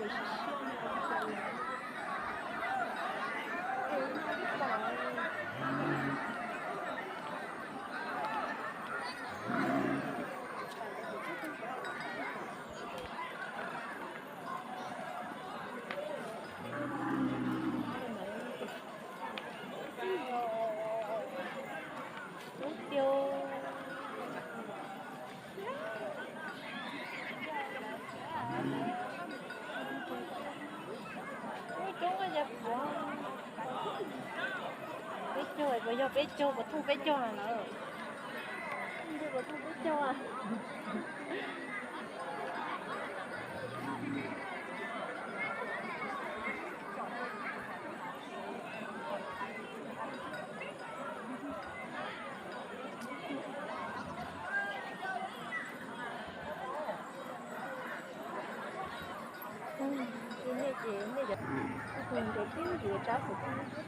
Coob, peb caug, puas yog peb caug, puas thooj peb caug na lawm? Puas thooj peb caug a? Nej ces nej cov, tus nrog tib ntsis tsab xov tooj.